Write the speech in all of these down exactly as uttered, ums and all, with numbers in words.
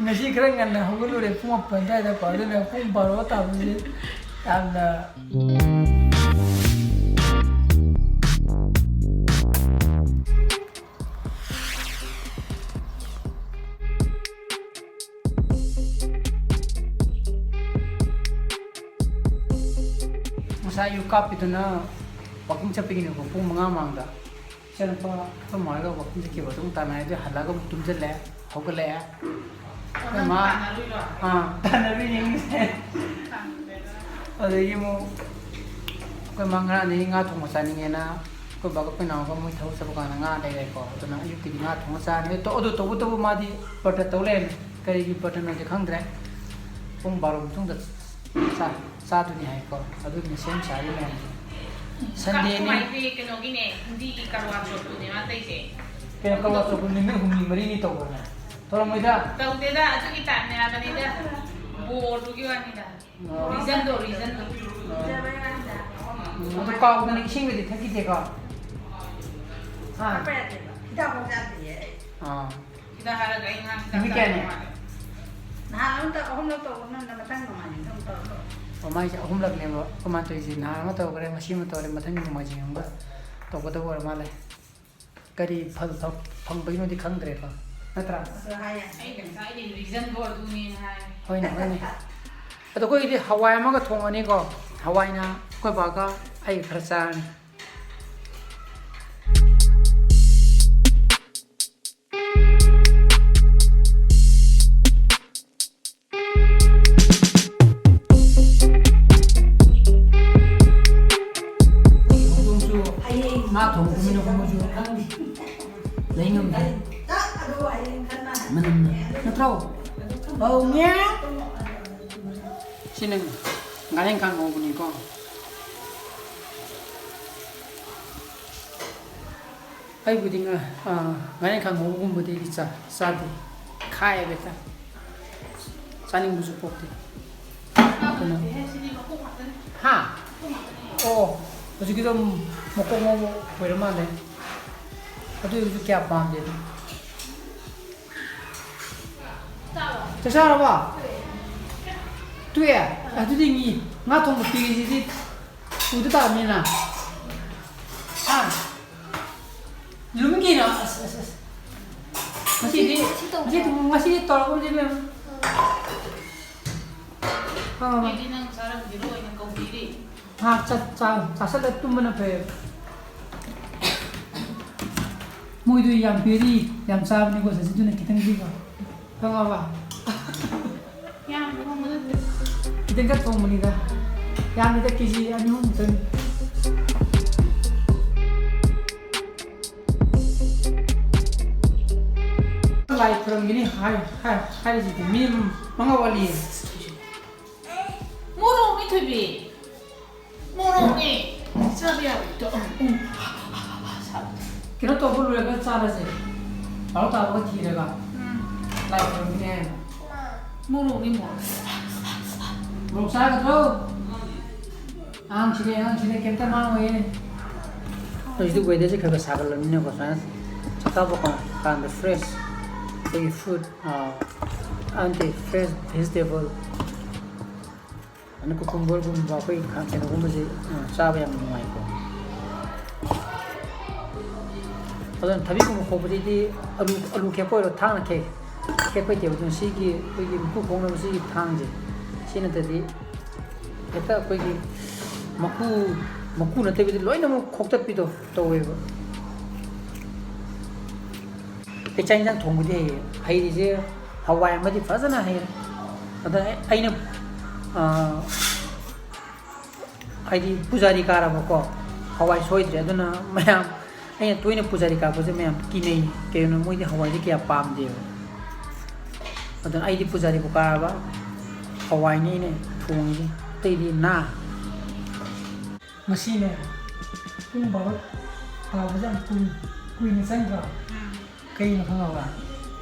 ꯉꯁꯤ ꯈꯔ ꯉꯟꯅ ꯍꯧꯒꯠꯂꯨꯔꯦ, ꯄꯨꯡ ꯃꯥꯄꯟ ꯑꯗꯨꯋꯥꯏꯗꯀꯣ, ꯑꯗꯨꯅ ꯄꯨꯡ ꯕꯥꯔꯣ ꯇꯥꯕꯁꯤ ꯌꯥꯝꯅ ꯉꯁꯥꯏ ꯑꯌꯨꯛ ꯀꯥꯞꯄꯤꯗꯨꯅ ꯋꯥꯀꯤꯡ ꯆꯠꯄꯒꯤꯅꯦꯀꯣ, ꯄꯨꯡ ꯃꯉꯥ ꯃꯃꯥꯡꯗ꯫ ꯏꯆꯥꯅꯨꯄꯥ ꯑꯩꯈꯣꯏ ꯃꯥ ꯍꯣꯏꯒ ꯋꯥꯀꯤꯡ ꯆꯠꯈꯤꯕ ꯑꯗꯨꯝ ꯇꯥꯟꯅꯔꯦ, ꯑꯗꯨ ꯍꯜꯂꯛꯑꯒ ꯑꯃꯨꯛ ꯇꯨꯝꯁꯤꯜꯂꯦ, ꯍꯧꯒꯠꯂꯛꯑꯦ꯫ ꯑꯩꯈꯣꯏ ꯃꯥ ꯇꯥꯟꯅꯔꯨꯏꯔꯣ? ꯑꯥ, ꯇꯥꯟꯅꯔꯨꯏꯅꯦ ꯉꯁꯥꯏ꯫ ꯈꯪꯗꯦꯗ꯫ ꯑꯗꯒꯤ ꯑꯃꯨꯛ ꯑꯩꯈꯣꯏ ꯃꯥ ꯉꯔꯥꯡꯗꯒꯤ ꯉꯥ ꯊꯣꯡꯕ ꯆꯥꯅꯤꯡꯉꯦꯅ ꯑꯩꯈꯣꯏ ꯕꯥꯒ ꯑꯩꯈꯣꯏ ꯅꯥꯎꯒ ꯃꯣꯏ ꯊꯕꯛ ꯆꯠꯄ ꯀꯥꯟꯗ ꯉꯥ ꯂꯩꯔꯦꯀꯣ꯫ ꯑꯗꯨꯅ ꯑꯌꯨꯛꯀꯤꯗꯤ ꯉꯥ ꯊꯣꯡꯉ ꯆꯥꯔꯅꯤ꯫ ꯑꯗꯣ, ꯑꯗꯣ ꯇꯧꯕꯇꯕꯨ ꯃꯥꯗꯤ ꯕ꯭ꯔꯇ ꯇꯧ ꯂꯩꯔꯝꯃꯦ꯫ ꯀꯔꯤꯒꯤ ꯕ꯭ꯔꯇꯅꯣꯗꯤ ꯈꯪꯗ꯭ꯔꯦ꯫ ꯄꯨꯡ ꯕꯥꯔꯣ ꯃꯇꯨꯡꯗ ꯆꯥ-, ꯆꯥꯗꯣꯏꯅꯤ ꯍꯥꯏꯀꯣ꯫ ꯑꯗꯨꯒꯤꯅꯤ ꯁꯦꯝ ꯁꯥꯔꯤ ꯃꯌꯥꯝꯁꯦ꯫ ꯁꯟꯗꯦꯅꯤ꯫ ꯀꯃꯥꯏꯅ ꯀꯩꯅꯣꯒꯤꯅꯦ, ꯍꯤꯟꯗꯤꯒꯤ ꯀꯔꯋꯥ ꯆꯧꯊꯨꯅꯦ ꯃꯥ ꯇꯧꯏꯁꯦ꯫ ꯀꯩꯅꯣ ꯀꯔꯋꯥ ꯆꯧꯊꯨ ꯅꯨꯃꯤꯠ ꯍꯨꯝꯅꯤ ꯃꯔꯤꯅꯤ ꯇꯧꯕꯅꯦ? ꯇꯧꯔꯝꯃꯣꯏꯗ꯫ ꯇꯧꯗꯦꯗ, ꯑꯗꯨꯒꯤ ꯇꯥꯏꯞꯅꯦ ꯍꯥꯏꯕꯅꯤꯗ꯫ ꯕꯣꯔꯗꯨꯒꯤ ꯋꯥꯅꯤꯗ꯫ ꯑꯣ꯫ Reasonꯗꯣ, reasonꯗꯣ꯫ ꯑꯣ꯫ ꯎꯝ, ꯑꯗꯨ ꯀꯥꯎꯗꯅ ꯏꯁꯤꯡꯒꯗꯤ ꯊꯛꯈꯤꯗꯦꯀꯣ? ꯍꯥ? ꯊꯛꯄ ꯌꯥꯗꯦꯕ꯫ ꯍꯤꯗꯥꯛꯐꯥꯎ ꯆꯥꯗ꯭ꯔꯤꯌꯦ ꯑꯩ꯫ ꯑꯥ꯫ ꯁꯤꯗ ꯍꯥꯏꯔꯒ ꯑꯩ ꯉꯥꯡ ꯅꯨꯃꯤꯠ ꯀꯌꯥꯅꯤ? ꯅꯍꯥꯟ ꯑꯃꯇ ꯑꯍꯨꯝꯂꯛ ꯇꯧꯕ ꯅꯪꯅ ꯃꯊꯪ ꯅꯣꯡꯃꯥꯏꯖꯤꯡꯗ ꯑꯃꯨꯛ ꯇꯧꯔꯣ꯫ ꯑꯣ, ꯃꯥꯏꯁꯦ ꯑꯍꯨꯝꯂꯛꯅꯦꯕ ꯑꯩꯈꯣꯏ ꯃꯥꯅ ꯇꯧꯔꯤꯁꯦ꯫ ꯅꯍꯥꯟ ꯑꯃ ꯇꯧꯈ꯭ꯔꯦ, ꯉꯁꯤ ꯑꯃ ꯇꯧꯔꯦ, ꯃꯊꯪꯒꯤ ꯅꯣꯡꯃꯥꯏꯖꯤꯡ ꯑꯃꯒ ꯇꯧꯒꯗꯕ ꯑꯣꯏꯔ ꯃꯥꯜꯂꯦ꯫ ꯀꯔꯤ ꯐꯜ ꯐ-, ꯐꯪꯕꯒꯤꯅꯣꯗꯤ ꯈꯪꯗ꯭ꯔꯦꯀꯣ, ꯅꯠꯇ꯭ꯔꯥ? ꯑꯗꯣ ꯍꯥꯏꯌꯦ꯫ ꯑꯩ ꯉꯁꯥꯏꯗꯤ reasonꯗꯣ ꯑꯗꯨꯅꯦꯅ ꯍꯥꯏ꯫ ꯍꯣꯏꯅꯦ, ꯍꯣꯏꯅꯦ꯫ ꯑꯗꯣ ꯑꯩꯈꯣꯏꯒꯤꯗꯤ ꯍꯋꯥꯏ ꯑꯃꯒ ꯊꯣꯡꯉꯅꯤꯀꯣ꯫ ꯍꯋꯥꯏꯅ ꯑꯩꯈꯣꯏ ꯕꯥꯒ ꯑꯩꯒ ꯈꯔ ꯆꯥꯔꯅꯤ꯫ ꯍꯧꯗꯣꯡꯁꯨ ꯉꯥ ꯊꯣꯡꯕ ꯀꯨꯝꯃꯤꯅ ꯀꯨꯝꯕꯁꯨ ꯂꯩ ꯉꯝꯗꯦ꯫ ꯃꯅꯝꯅ꯫ ꯅꯠꯇ꯭ꯔꯣ? ꯑꯧ, ꯃꯦ꯫ ꯁꯤꯅ ꯉꯥꯔꯦꯟꯈꯥ ꯉꯧꯕꯅꯤꯀꯣ꯫ ꯑꯩꯕꯨꯗꯤ ꯉꯥ-, ꯑꯥ, ꯉꯥꯔꯦꯟꯈꯥ ꯉꯧꯕꯒꯨꯝꯕꯗꯤ ꯑꯩꯗꯤ ꯆꯥ-, ꯆꯥꯗꯦ꯫ ꯈꯥꯏꯌꯦꯕ ꯍꯦꯛꯇ꯫ ꯆꯥꯅꯤꯡꯕꯁꯨ ꯄꯣꯛꯇꯦ꯫ ꯑꯗꯨꯅ ꯍꯥ? ꯑꯣ, ꯍꯧꯖꯤꯛꯀꯤꯗꯣ ꯃꯀꯣꯛ ꯉꯧꯕ ꯑꯣꯏꯔ ꯃꯥꯜꯂꯦ꯫ ꯑꯗꯨ ꯑꯣꯏꯔꯁꯨ ꯀꯌꯥ ꯄꯥꯝꯗꯦ ꯑꯗꯨꯝ꯫ ꯆꯥꯛ ꯆꯥꯔꯕꯣ? ꯇꯨꯌꯦ? ꯑꯗꯨꯗꯤ ꯃꯤ ꯉꯥ ꯊꯣꯡꯕ ꯄꯤꯔꯤꯁꯤꯗꯤ ꯎꯗ ꯇꯥꯕꯅꯤꯅ꯫ ꯍꯥ? ꯂꯨꯝꯒꯤꯅ ꯑꯁ, ꯑꯁ, ꯑꯁ꯫ ꯉꯁꯤꯗꯤ, ꯁꯤ, ꯁꯤ ꯇꯧꯕ꯭ꯔꯣ? ꯉꯁꯤꯗꯤ, ꯉꯁꯤꯗꯤ ꯇꯧꯔꯒꯨꯝꯁꯤ ꯏꯕꯦꯝꯃ꯫ ꯈꯪꯉꯕ? ꯑꯩꯗꯤ ꯅꯪ ꯆꯥꯔꯝꯒꯤꯔꯣꯏ ꯑꯣꯏꯅ ꯀꯧꯕꯤꯔꯤ꯫ ꯉꯥꯏꯍꯥꯛ ꯆꯠ-, ꯆꯥ-, ꯆꯥꯁꯜꯂ ꯇꯨꯝꯕꯅ ꯐꯩꯌꯦꯕ꯫ ꯃꯣꯏꯗꯣ ꯌꯥꯝ ꯕꯦꯔꯤ ꯌꯥꯝ ꯆꯥꯕꯅꯤꯀꯣ, ꯁꯖꯤꯗꯨꯅ ꯈꯤꯇꯪ ꯄꯤꯀꯣ꯫ ꯈꯪꯉꯕ? ꯌꯥꯝ ꯊꯣꯡꯕ ꯅꯠꯇꯦ꯫ ꯈꯤꯇꯪ ꯈꯛ ꯊꯣꯡꯕꯅꯤꯗ꯫ ꯌꯥꯝꯗꯦꯗ, ꯀꯦ ꯖꯤ ꯑꯅꯤ ꯑꯍꯨꯝ ꯃꯨꯛꯇꯅꯤ꯫ ꯂꯥꯏ ꯈꯨꯔꯝꯒꯤꯅꯤ ꯍꯥꯏ-, ꯍꯥꯏ-, ꯍꯥꯏꯔꯤꯁꯤꯗꯤ ꯃꯤ ꯃꯉꯥ ꯋꯥꯠꯂꯤꯌꯦ꯫ ꯃꯣꯔꯣꯛꯅꯤ ꯊꯣꯏꯕꯤ꯫ ꯃꯣꯔꯣꯛꯅꯦ꯫ ꯆꯥꯕ ꯌꯥꯔꯣꯏꯗꯣ꯫ ꯎꯝ, ꯎꯝ꯫ ꯀꯩꯅꯣ ꯇꯧꯕ ꯂꯣꯏꯔꯒ ꯆꯥꯔꯁꯦ꯫ ꯕꯥꯔꯣ ꯇꯥꯕꯒ ꯊꯤꯔꯒ꯫ ꯎꯝ꯫ ꯂꯥꯏ ꯈꯨꯔꯨꯝꯒꯦ ꯍꯥꯏꯅ꯫ ꯃꯣꯔꯣꯛꯅꯤ, ꯃꯣꯔꯣꯛ꯫ ꯃꯣꯔꯣꯛ ꯆꯥꯒꯗ꯭ꯔꯣ? ꯑꯉꯥꯡꯁꯤꯅꯦ, ꯑꯉꯥꯡꯁꯤꯅꯦ, ꯀꯩꯝꯇ ꯉꯥꯡꯉꯣꯏꯌꯦ꯫ ꯍꯧꯖꯤꯛꯇꯤ weatherꯁꯦ ꯈꯔ ꯈꯔ ꯁꯥꯒꯠꯂꯕꯅꯤꯅꯀꯣ, ꯁꯨꯃꯥꯏꯅ ꯆꯥꯛ ꯆꯥꯕ ꯀꯥꯟꯗ fresh ꯑꯩꯈꯣꯏꯒꯤ fruit, ꯑꯥ, ꯑꯃꯗꯤ fresh vegetable꯫ ꯑꯗꯨꯅ cucumberꯒꯨꯝꯕ ꯑꯩꯈꯣꯏ ꯈꯥ-, ꯀꯩꯅꯣꯒꯨꯝꯕꯁꯦ, ꯑ, ꯆꯥꯕ ꯌꯥꯝ ꯅꯨꯡꯉꯥꯏꯀꯣ꯫ ꯑꯗꯨꯅ ꯊꯕꯤꯒꯨꯝꯕ ꯈꯣꯛꯄꯗꯩꯗꯤ ꯑꯂꯨ, ꯑꯂꯨ ꯈꯦꯠꯄ ꯑꯣꯏꯔꯣ, ꯊꯥꯡꯅ ꯈꯦꯠ-, ꯈꯦꯠꯄ ꯍꯩꯇꯦꯕ꯫ ꯑꯗꯨꯅ ꯁꯤꯒꯤ ꯑꯩꯈꯣꯏꯒꯤ ꯃꯀꯨ ꯈꯣꯛꯅꯕ ꯁꯤꯒꯤ ꯊꯥꯡꯁꯦ, ꯁꯤ ꯅꯠꯇ꯭ꯔꯗꯤ ꯍꯦꯛꯇ ꯑꯩꯈꯣꯏꯒꯤ ꯃꯀꯨ, ꯃꯀꯨ ꯅꯠꯇꯕꯤꯗ ꯂꯣꯏꯅꯃꯛ ꯈꯣꯛꯇꯠꯄꯤꯗꯣ ꯇꯧꯋꯦꯕ꯫ ꯑꯩ ꯆꯥꯛ ꯏꯟꯁꯥꯡ ꯊꯣꯡꯕꯗꯤ ꯍꯩꯌꯦ꯫ ꯍꯩꯔꯤꯁꯦ ꯍꯋꯥꯏ ꯑꯃꯗꯤ ꯐꯖꯅ ꯍꯩꯔꯦ꯫ ꯑꯗ ꯑꯩꯅ, ꯑꯥ, ꯍꯥꯏꯗꯤ ꯄꯨꯖꯥꯔꯤ ꯀꯥꯔꯕꯀꯣ, ꯍꯋꯥꯏ ꯁꯣꯏꯗ꯭ꯔꯦ꯫ ꯑꯗꯨꯅ ꯃꯌꯥꯝ, ꯑꯩꯅ ꯇꯣꯏꯅ ꯄꯨꯖꯥꯔꯤ ꯀꯥꯔꯛꯄꯁꯦ ꯃꯌꯥꯝ ꯀꯤꯅꯩ꯫ ꯀꯩꯒꯤꯅꯣ, ꯃꯣꯏꯗꯤ ꯍꯋꯥꯏꯁꯦ ꯀꯌꯥ ꯄꯥꯝꯗꯦꯕ꯫ ꯑꯗꯨꯅ ꯑꯩꯗꯤ ꯄꯨꯖꯥꯔꯤꯕꯨ ꯀꯥꯔꯕ ꯍꯋꯥꯏꯅꯤ ꯑꯩꯅ ꯊꯣꯡꯉꯤꯁꯦ, ꯑꯇꯩꯗꯤ ꯅꯥ꯫ ꯉꯁꯤꯅꯦ ꯄꯨꯡ ꯕꯥꯔꯣ ꯇꯥꯕꯁꯦ ꯌꯥꯝ ꯀꯨꯏ-, ꯀꯨꯏꯅ ꯆꯪꯗ꯭ꯔꯣ? ꯎꯝ꯫ ꯀꯩꯅꯣ ꯈꯪꯉꯕ?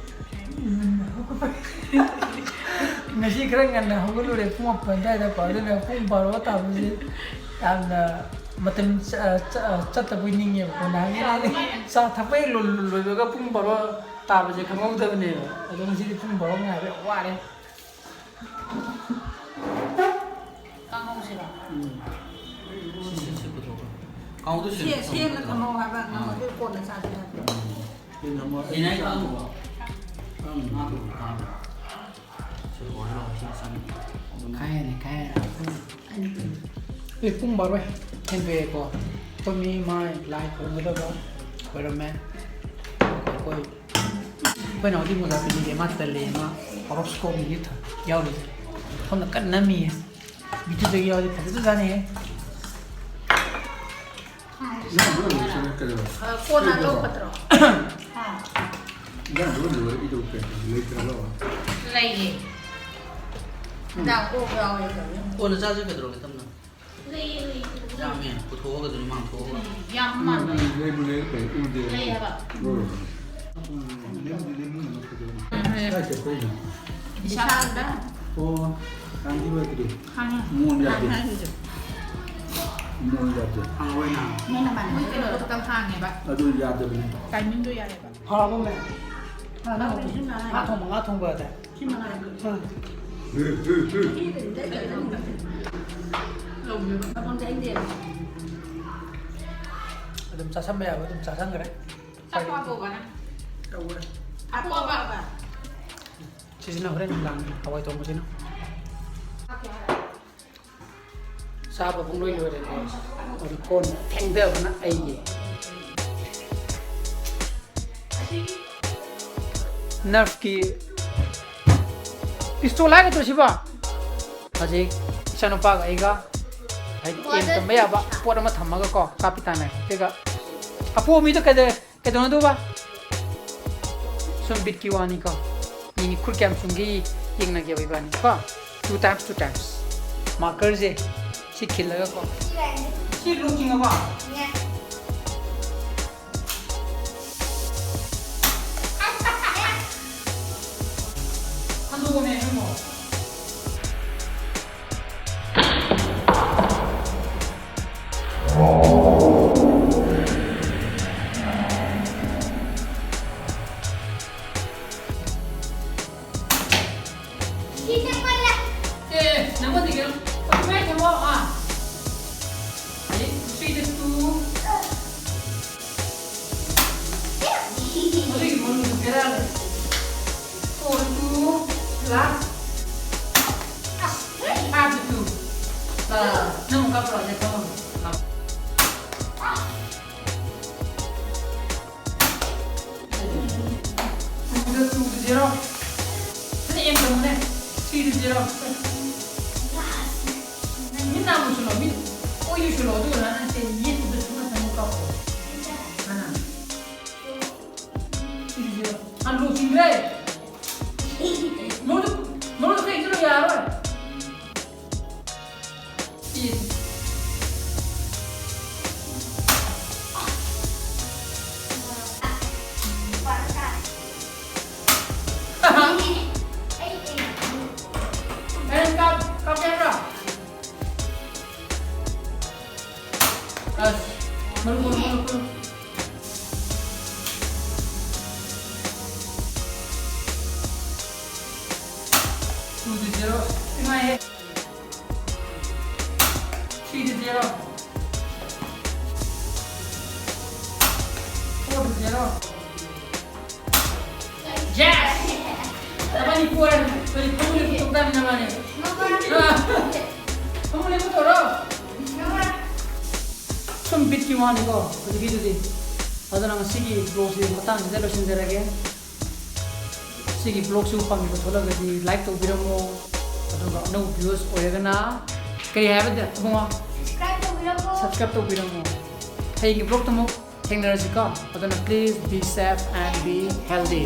ꯎꯝ꯫ ꯉꯁꯤ ꯈꯔ ꯉꯟꯅ ꯍꯧꯒꯠꯂꯨꯔꯦ, ꯄꯨꯡ ꯃꯥꯄꯟ ꯑꯗꯨꯋꯥꯏꯗꯀꯣ, ꯑꯗꯨꯅ ꯄꯨꯡ ꯕꯥꯔꯣ ꯇꯥꯕꯁꯦ ꯌꯥꯝꯅ ꯃꯇꯝ ꯆ-, ꯆ-, ꯆꯠꯇꯕꯣꯏ ꯅꯤꯡꯉꯦꯕꯀꯣ꯫ ꯅꯍꯥꯟꯒꯩꯗꯤ ꯆꯥ ꯊꯛꯄ ꯍꯦꯛ ꯂꯣꯏ-, ꯂꯣꯏꯕꯒ ꯄꯨꯡ ꯕꯥꯔꯣ ꯇꯥꯕꯁꯦ ꯈꯪꯍꯧꯗꯕꯅꯦꯕ꯫ ꯑꯗꯣ ꯉꯁꯤꯗꯤ ꯄꯨꯡ ꯕꯥꯔꯣ ꯉꯥꯏꯕ ꯌꯥꯝ ꯋꯥꯔꯦ꯫ ꯀꯥꯡꯍꯧꯁꯤꯔꯣ? ꯎꯝ꯫ ꯁꯤ, ꯁꯤ, ꯁꯤ ꯄꯨꯊꯣꯛꯈ꯭ꯔꯣ꯫ ꯀꯥꯡꯍꯧꯗꯨ ꯁꯤ ꯁꯦꯝ-, ꯁꯦꯝꯅ ꯊꯝꯃꯣ ꯍꯥꯏꯕ, ꯑꯥ꯫ ꯉꯝꯃꯗꯤ ꯀꯣꯟꯅ ꯆꯥꯁꯦ ꯍꯥꯏꯕ꯫ ꯎꯝ꯫ ꯁꯤꯅ ꯑꯃꯨꯛ ꯑꯩ ꯆꯥꯛ ꯊꯣꯡꯕ꯫ ꯎꯝ, ꯉꯥ ꯊꯣꯡꯕ ꯀꯥꯡꯍꯧ꯫ ꯁꯤ ꯑꯣꯏꯔꯣ, ꯁꯤ ꯆꯪꯉꯤ꯫ ꯈꯥꯏꯔꯅꯤ, ꯈꯥꯏꯔꯅꯤ꯫ ꯑꯦ, ꯄꯨꯡ ꯕꯥꯔꯣ ꯍꯦꯟꯗꯣꯛꯑꯦꯀꯣ꯫ ꯑꯩꯈꯣꯏ ꯃꯤ ꯃꯥꯏ ꯂꯥꯏ ꯈꯨꯔꯨꯝꯒꯗꯕ ꯑꯣꯏꯔꯝꯃꯦ꯫ ꯑꯩꯈꯣꯏ, ꯑꯩꯈꯣꯏ ꯅꯥꯎꯗꯤ ꯃꯣꯖꯥ ꯄꯤꯕꯤꯔꯦ, ꯃꯥ ꯇꯜꯂꯦ, ꯃꯥ horoscope ꯒꯤ ꯌꯥꯎꯔꯤ꯫ ꯁꯣꯝꯗ ꯀꯟꯅ ꯅꯝꯃꯤꯌꯦ꯫ ꯃꯤꯠꯇꯨꯗꯒꯤ ꯌꯥꯎꯔꯗꯤ ꯐꯖꯗꯣꯏꯖꯥꯠꯅꯤꯍꯦ꯫ ꯏꯟꯖꯥꯡ ꯂꯣꯏꯔꯝꯕꯗꯣ ꯁꯤꯗ ꯀꯩꯗꯧꯔꯕ? ꯑ, ꯀꯣꯟꯅ ꯂꯧꯒꯗ꯭ꯔꯣ? ꯍꯥ? ꯏꯟꯖꯥꯡ ꯂꯣꯏꯔꯝꯕꯗꯣ ꯏꯗꯣ ꯀꯩꯅꯣ ꯂꯩꯇ꯭ꯔꯕ? ꯂꯩꯌꯦ꯫ ꯏꯟꯖꯥꯡ ꯑꯣꯛ ꯌꯥꯎꯋꯦ ꯇꯧꯔꯤ꯫ ꯀꯣꯟꯅ ꯆꯥꯁꯦ ꯀꯩꯗꯧꯔꯒꯦ, ꯇꯞꯅ? ꯂꯩꯌꯦ, ꯂꯩꯌꯦ꯫ ꯌꯥꯝꯃꯦ, ꯄꯨꯊꯣꯛꯑꯒ ꯑꯗꯨꯝ ꯃꯥꯡꯊꯣꯛꯑꯒ꯫ ꯌꯥꯝ ꯃꯥꯟꯕꯅꯦ꯫ ꯂꯩꯕꯨ ꯂꯩꯔꯦ, ꯀꯩ ꯎꯗꯦ? ꯂꯩ ꯍꯥꯏꯕ꯫ ꯂꯣꯏꯔꯕ? ꯎꯝ, ꯂꯩꯕꯨꯗꯤ ꯂꯩ, ꯃꯣꯏꯅ ꯂꯧꯊꯣꯛꯈꯤꯕꯅꯤ꯫ ꯎꯝ, ꯂꯩ꯫ ꯀꯥꯏ ꯆꯠꯄꯩꯅꯣ? ꯕꯤꯁꯥꯜꯗ꯫ ꯑꯣ, ꯀꯥꯡꯖꯤꯕ ꯑꯗꯨꯗꯤ꯫ ꯈꯪꯉꯦ꯫ ꯃꯣꯟ ꯌꯥꯗꯦ꯫ ꯈꯪꯉꯦ ꯍꯥꯏꯁꯦ꯫ ꯃꯣꯟ ꯌꯥꯗꯦ꯫ ꯍꯥꯡꯉꯣꯏꯅ꯫ ꯃꯣꯏ ꯅꯃꯥꯟꯅꯕꯤ ꯃꯣꯏ ꯀꯩꯅꯣ ꯈꯛꯇꯪ ꯍꯥꯡꯉꯦꯕ꯫ ꯑꯗꯨ ꯌꯥꯗꯕꯅꯤ꯫ ꯇꯥꯏꯃꯤꯡꯗꯣ ꯌꯥꯏꯌꯦꯕ꯫ ꯍꯥꯎꯔꯕꯣ, ꯃꯦꯝ? ꯉꯥ ꯊꯣꯡꯕ, ꯉꯥ ꯊꯣꯡꯕ ꯑꯗ꯫ ꯁꯤ ꯃꯉꯥꯏ꯫ ꯎꯝ꯫ ꯂꯧꯕꯤꯔꯣ꯫ ꯃꯐꯝ ꯆꯥꯅꯤꯡꯗꯦ꯫ ꯑꯗꯨꯝ ꯆꯥꯁꯟꯕ ꯌꯥꯕ ꯑꯗꯨꯝ ꯆꯥꯁꯟꯈ꯭ꯔꯦ꯫ ꯆꯥꯛ ꯍꯥꯞꯄꯣꯕ ꯅꯪ꯫ ꯇꯧꯔꯦ꯫ ꯍꯥꯞꯄꯣꯕ꯫ ꯁꯤꯁꯤꯅ ꯍꯣꯔꯦꯟ ꯅꯨꯡꯗꯥꯡ ꯍꯋꯥꯏ ꯊꯣꯡꯕꯁꯤꯅ꯫ ꯆꯥꯕ ꯄꯨꯡꯂꯣꯏ ꯂꯣꯏꯔꯦꯀꯣ꯫ ꯑꯗꯨ ꯀꯣꯟ ꯐꯦꯡꯗꯕꯅ ꯑꯩꯒꯤ꯫ ꯅꯔꯐꯀꯤ ꯄꯤꯁꯇꯣꯜ ꯍꯥꯏꯒꯗ꯭ꯔꯣ ꯁꯤꯕꯣ? ꯍꯧꯖꯤꯛ ꯏꯆꯥꯅꯨꯄꯥꯒ ꯑꯩꯒ ꯍꯥꯏꯗꯤ ꯑꯦꯝ ꯇꯝꯕ ꯌꯥꯕ ꯄꯣꯠ ꯑꯃ ꯊꯝꯃꯒꯀꯣ, ꯀꯥꯞꯄꯤ ꯇꯥꯟꯅꯔꯦ꯫ ꯑꯗꯨꯒ ꯑꯄꯣꯕ ꯃꯤꯗꯣ ꯀꯩꯗꯧ-, ꯀꯩꯗꯧꯅꯗꯣꯏꯕ? ꯁꯨꯝ ꯕꯤꯠꯀꯤ ꯋꯥꯅꯤꯀꯣ꯫ ꯌꯦꯡꯉꯤ, ꯈꯨꯠ ꯀꯌꯥꯝ ꯆꯨꯝꯒꯦ ꯌꯦꯡꯅꯒꯦꯕ ꯏꯕꯥꯅꯤ ꯀꯣ꯫ Two times, two times꯫ ꯃꯥꯔꯀꯔꯁꯦ ꯁꯤ ꯈꯤꯜꯂꯒꯀꯣ꯫ ꯁꯤ ꯂꯣꯏ ꯆꯤꯡꯉꯕꯣ? ꯍꯟꯗꯣꯛꯑꯣꯅꯦ, ꯅꯪꯕꯣ꯫ ꯑꯦ, ꯅꯪꯉꯣꯟꯗꯒꯤ ꯑꯗꯨꯃꯥꯏꯅ ꯊꯝꯃꯣ, ꯑꯥ꯫ ꯑꯩ three ꯗ two. ꯑꯗꯨꯒꯤ ꯃꯅꯨꯡꯗ ꯕꯦꯔꯥ ꯂꯩ꯫ Four ꯗ two, last. Five ꯗ two. ꯂꯥ, ꯂꯥ, ꯂꯥ. ꯅꯪ ꯑꯃꯨꯛ ꯀꯥꯞꯄ꯭ꯔꯣ? ꯑꯗꯩ ꯐꯝꯃꯣ. ꯂꯥ. Two ꯗ two ꯗ zero. ꯐꯖꯅ aim ꯇꯧꯅꯦ. Three ꯗ zero. ꯃꯤꯠ ꯅꯥ ꯑꯃꯨꯛ ꯁꯨꯂꯣ, ꯃꯤꯠ ꯑꯣꯏ ꯁꯨꯂꯣ, ꯑꯗꯨꯒ ꯅꯪ ꯁꯦ ꯌꯦꯠꯇꯨꯗ ꯁꯨꯝ ꯉꯥꯛꯇꯪ ꯀꯥꯞꯄꯣ. ꯑꯅ. Three ꯗ zero. ꯑ, ꯂꯣꯏꯁꯤꯟꯈ꯭ꯔꯦ. ꯃꯔꯨꯗꯨ, ꯃꯔꯨꯗꯨ ꯀꯩꯁꯨ ꯌꯥꯔꯣꯏ. ꯑꯁ, ꯃꯔꯨ, ꯃꯔꯨ, ꯃꯔꯨ, ꯃꯔꯨ. Two ꯗ zero. ꯏꯃꯥꯏꯍꯦ. Three ꯗ zero. Four ꯗ zero. Yes! ꯅꯕꯥꯅꯤ ꯄꯣꯔꯦ꯫ ꯅꯣꯏ ꯐꯃꯨꯡꯗ ꯄꯨꯊꯣꯛ ꯇꯥꯕꯅꯤ ꯅꯕꯥꯅꯤ꯫ ꯑꯥ꯫ ꯐꯃꯨꯡꯗ ꯄꯨꯊꯣꯛꯔꯣ꯫ ꯁꯨꯝ ꯕꯤꯠꯀꯤ ꯋꯥꯅꯤꯀꯣ ꯍꯧꯖꯤꯛꯀꯤꯗꯨꯗꯤ꯫ ꯑꯗꯨꯅ ꯉꯁꯤꯒꯤ vlogꯁꯤ ꯃꯇꯥꯡꯁꯤꯗ ꯂꯣꯏꯁꯤꯟꯖꯔꯒꯦ꯫ ꯁꯤꯒꯤ vlogꯁꯤꯕꯨ ꯄꯥꯝꯕꯤꯕ ꯊꯣꯛꯂꯒꯗꯤ like ꯇꯧꯕꯤꯔꯝꯃꯣ꯫ ꯑꯗꯨꯒ ꯑꯅꯧꯕ viewers ꯑꯣꯏꯔꯒꯅ ꯀꯔꯤ ꯍꯥꯏꯕꯗ ꯏꯕꯨꯡꯉꯣ? Subscribe ꯇꯧꯕꯤꯔꯝꯃꯣ꯫ Subscribe ꯇꯧꯕꯤꯔꯝꯃꯣ꯫ ꯍꯌꯦꯡꯒꯤ vlogꯇ ꯑꯃꯨꯛ ꯊꯦꯡꯅꯔꯁꯤꯀꯣ꯫ ꯑꯗꯨꯅ please be safe and be healthy꯫